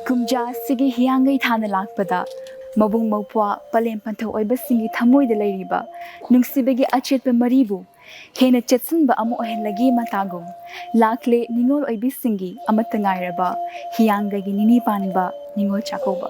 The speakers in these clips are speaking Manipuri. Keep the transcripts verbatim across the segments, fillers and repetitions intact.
ꯀꯨꯝꯖꯥ ꯑꯁꯤꯒꯤ ꯍꯤꯌꯥꯡꯒꯩ ꯊꯥꯅ ꯂꯥꯛꯄꯗ ꯃꯕꯨꯡ ꯃꯧꯄ꯭ꯋꯥ ꯄꯂꯦꯝ ꯄꯟꯊꯧ ꯑꯣꯏꯕꯁꯤꯡꯒꯤ ꯊꯃꯣꯏꯗ ꯂꯩꯔꯤꯕ ꯅꯨꯡꯁꯤꯕꯒꯤ ꯑꯆꯦꯠꯄ ꯃꯔꯤꯕꯨ ꯍꯦꯟꯅ ꯆꯦꯠꯁꯤꯟꯕ ꯑꯃ ꯑꯣꯏꯍꯜꯂꯒꯦ ꯃꯇꯥꯒꯨꯝ ꯂꯥꯛꯂꯦ ꯅꯤꯉꯣꯜ ꯑꯣꯏꯕꯤꯁꯤꯡꯒꯤ ꯑꯃꯠꯇ ꯉꯥꯏꯔꯕ ꯍꯤꯌꯥꯡꯒꯩꯒꯤ ꯅꯤꯅꯤ ꯄꯥꯟꯕ ꯅꯤꯉꯣꯜ ꯆꯥꯛꯀꯧꯕ꯫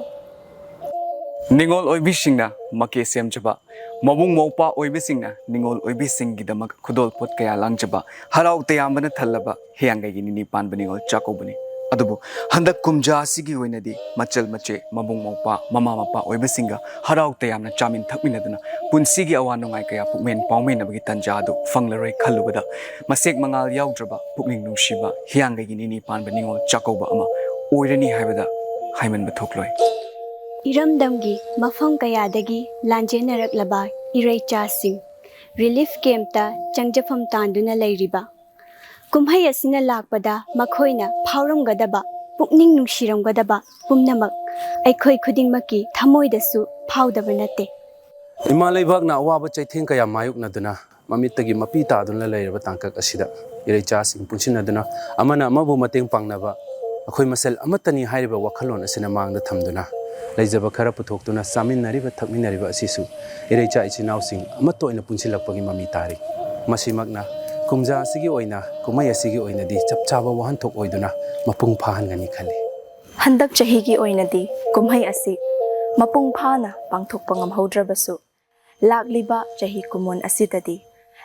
ꯅꯤꯉꯣꯜ ꯑꯣꯏꯕꯤꯁꯤꯡꯅ ꯃꯀꯦ ꯁꯦꯝꯖꯕ, ꯃꯕꯨꯡ ꯃꯧꯄ꯭ꯋꯥ ꯑꯣꯏꯕꯁꯤꯡꯅ ꯅꯤꯉꯣꯜ ꯑꯣꯏꯕꯤꯁꯤꯡꯒꯤꯗꯃꯛ ꯈꯨꯗꯣꯜꯄꯣꯠ ꯀꯌꯥ ꯂꯥꯡꯖꯕ, ꯍꯔꯥꯎ ꯇꯌꯥꯝꯕꯅ ꯊꯜꯂꯕ ꯍꯤꯌꯥꯡꯒꯩꯒꯤ ꯅꯤꯅꯤ ꯄꯥꯟꯕ ꯅꯤꯉꯣꯜ ꯆꯥꯛꯀꯧꯕꯅꯤ꯫ ꯑꯗꯨꯕꯨ ꯍꯟꯗꯛ ꯀꯨꯝꯖꯥ ꯑꯁꯤꯒꯤ ꯑꯣꯏꯅꯗꯤ ꯃꯆꯜ ꯃꯆꯦ, ꯃꯕꯨꯡ ꯃꯧꯄ꯭ꯋꯥ, ꯃꯃꯥ ꯃꯄꯥ ꯑꯣꯏꯕꯁꯤꯡꯒ ꯍꯔꯥꯎ ꯇꯌꯥꯝꯅ ꯆꯥꯃꯤꯟ ꯊꯛꯃꯤꯟꯅꯗꯨꯅ ꯄꯨꯟꯁꯤꯒꯤ ꯑꯋꯥ ꯅꯨꯡꯉꯥꯏ ꯀꯌꯥ ꯄꯨꯛꯃꯦꯟ ꯄꯥꯎꯃꯤꯟꯅꯕꯒꯤ ꯇꯟꯖꯥ ꯑꯗꯨ ꯐꯪꯂꯔꯣꯏ ꯈꯜꯂꯨꯕꯗ ꯃꯁꯦꯛ ꯃꯉꯥꯜ ꯌꯥꯎꯗ꯭ꯔꯕ ꯄꯨꯛꯅꯤꯡ ꯅꯨꯡꯁꯤꯕ ꯍꯤꯌꯥꯡꯒꯩꯒꯤ ꯅꯤꯅꯤ ꯄꯥꯟꯕ ꯅꯤꯉꯣꯜ ꯆꯥꯛꯀꯧꯕ ꯑꯃ ꯑꯣꯏꯔꯅꯤ ꯍꯥꯏꯕꯗ ꯍꯥꯏꯃꯟꯕ ꯊꯣꯛꯂꯣꯏ꯫ ꯏꯔꯝꯗꯝꯒꯤ ꯃꯐꯝ ꯀꯌꯥꯗꯒꯤ ꯂꯥꯟꯖꯦꯟꯅꯔꯛꯂꯕ ꯏꯔꯩꯆꯥꯁꯤꯡ ꯔꯤꯂꯤꯐ ꯀꯦꯝꯞꯇ ꯆꯪꯖꯐꯝ ꯇꯥꯟꯗꯨꯅ ꯂꯩꯔꯤꯕ ꯀꯨꯝꯍꯩ ꯑꯁꯤꯅ ꯂꯥꯛꯄꯗ ꯃꯈꯣꯏꯅ ꯐꯥꯎꯔꯝꯒꯗꯕ, ꯄꯨꯛꯅꯤꯡ ꯅꯨꯡꯁꯤꯔꯝꯒꯗꯕ ꯄꯨꯝꯅꯃꯛ ꯑꯩꯈꯣꯏ ꯈꯨꯗꯤꯡꯃꯛꯀꯤ ꯊꯃꯣꯏꯗꯁꯨ ꯐꯥꯎꯗꯕ ꯅꯠꯇꯦ꯫ ꯏꯃꯥ ꯂꯩꯕꯥꯛꯅ ꯑꯋꯥꯕ ꯆꯩꯊꯦꯡ ꯀꯌꯥ ꯃꯥꯌꯣꯛꯅꯗꯨꯅ ꯃꯃꯤꯠꯇꯒꯤ ꯃꯄꯤ ꯇꯥꯗꯨꯅ ꯂꯩꯔꯕ ꯇꯥꯡꯀꯛ ꯑꯁꯤꯗ ꯏꯔꯩꯆꯥꯁꯤꯡ ꯄꯨꯟꯁꯤꯟꯅꯗꯨꯅ ꯑꯃꯅ ꯑꯃꯕꯨ ꯃꯇꯦꯡ ꯄꯥꯡꯅꯕ, ꯑꯩꯈꯣꯏ ꯃꯁꯦꯜ ꯑꯃꯠꯇꯅꯤ ꯍꯥꯏꯔꯤꯕ ꯋꯥꯈꯜꯂꯣꯟ ꯑꯁꯤꯅ ꯃꯥꯡꯗ ꯊꯝꯗꯨꯅ ꯂꯩꯖꯕ ꯈꯔ ꯄꯨꯊꯣꯛꯇꯨꯅ ꯆꯥꯃꯤꯟꯅꯔꯤꯕ ꯊꯛꯃꯤꯟꯅꯔꯤꯕ ꯑꯁꯤꯁꯨ ꯏꯔꯩꯆꯥ ꯏꯆꯤꯟ ꯏꯅꯥꯎꯁꯤꯡ ꯑꯃꯠꯇ ꯑꯣꯏꯅ ꯄꯨꯟꯁꯤꯜꯂꯛꯄꯒꯤ ꯃꯃꯤ ꯇꯥꯔꯤ꯫ ꯃꯁꯤꯃꯛꯅ ꯀꯨꯝꯖꯥ ꯑꯁꯤꯒꯤ ꯑꯣꯏꯅ, ꯀꯨꯝꯍꯩ ꯑꯁꯤꯒꯤ ꯑꯣꯏꯅꯗꯤ ꯆꯞ ꯆꯥꯕ ꯋꯥꯍꯟꯊꯣꯛ ꯑꯣꯏꯗꯨꯅ ꯃꯄꯨꯡ ꯐꯥꯍꯟꯒꯅꯤ ꯈꯜꯂꯤ꯫ ꯍꯟꯗꯛ ꯆꯍꯤꯒꯤ ꯑꯣꯏꯅꯗꯤ ꯀꯨꯝꯍꯩ ꯑꯁꯤ ꯃꯄꯨꯡ ꯐꯥꯅ ꯄꯥꯡꯊꯣꯛꯄ ꯉꯝꯍꯧꯗ꯭ꯔꯕꯁꯨ, ꯂꯥꯛꯂꯤꯕ ꯆꯍꯤ ꯀꯨꯝꯑꯣꯟ ꯑꯁꯤꯗꯗꯤ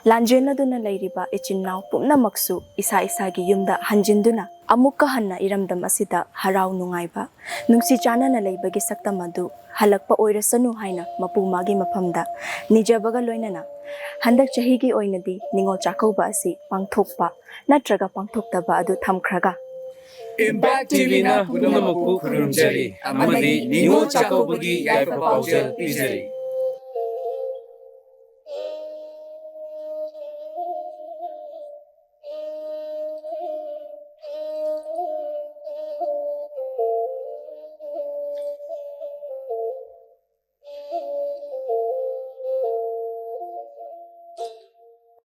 ꯂꯥꯟꯖꯦꯟꯅꯗꯨꯅ ꯂꯩꯔꯤꯕ ꯏꯆꯤꯟ ꯏꯅꯥꯎ ꯄꯨꯝꯅꯃꯛꯁꯨ ꯏꯁꯥ ꯏꯁꯥꯒꯤ ꯌꯨꯝꯗ ꯍꯟꯖꯤꯟꯗꯨꯅ ꯑꯃꯨꯛꯀ ꯍꯟꯅ ꯏꯔꯝꯗꯝ ꯑꯁꯤꯗ ꯍꯔꯥꯎ ꯅꯨꯡꯉꯥꯏꯕ, ꯅꯨꯡꯁꯤ ꯆꯥꯟꯅꯅ ꯂꯩꯕꯒꯤ ꯁꯛꯇꯝ ꯑꯗꯨ ꯍꯜꯂꯛꯄ ꯑꯣꯏꯔꯁꯅꯨ ꯍꯥꯏꯅ ꯃꯄꯨ ꯃꯥꯒꯤ ꯃꯐꯝꯗ ꯅꯤꯖꯕꯒ ꯂꯣꯏꯅꯅ ꯍꯟꯗꯛ ꯆꯍꯤꯒꯤ ꯑꯣꯏꯅꯗꯤ ꯅꯤꯉꯣꯜ ꯆꯥꯛꯀꯧꯕ ꯑꯁꯤ ꯄꯥꯡꯊꯣꯛꯄ ꯅꯠꯇ꯭ꯔꯒ ꯄꯥꯡꯊꯣꯛꯇꯕ ꯑꯗꯨ ꯊꯝꯈ꯭ꯔꯒ, Impact ꯇꯤꯚꯤꯅ ꯄꯨꯝꯅꯃꯛꯄꯨ ꯈꯨꯔꯨꯝꯖꯔꯤ ꯑꯃꯗꯤ ꯅꯤꯉꯣꯜ ꯆꯥꯛꯀꯧꯕꯒꯤ ꯌꯥꯏꯐ ꯄꯥꯎꯖꯦꯜ ꯄꯤꯖꯔꯤ꯫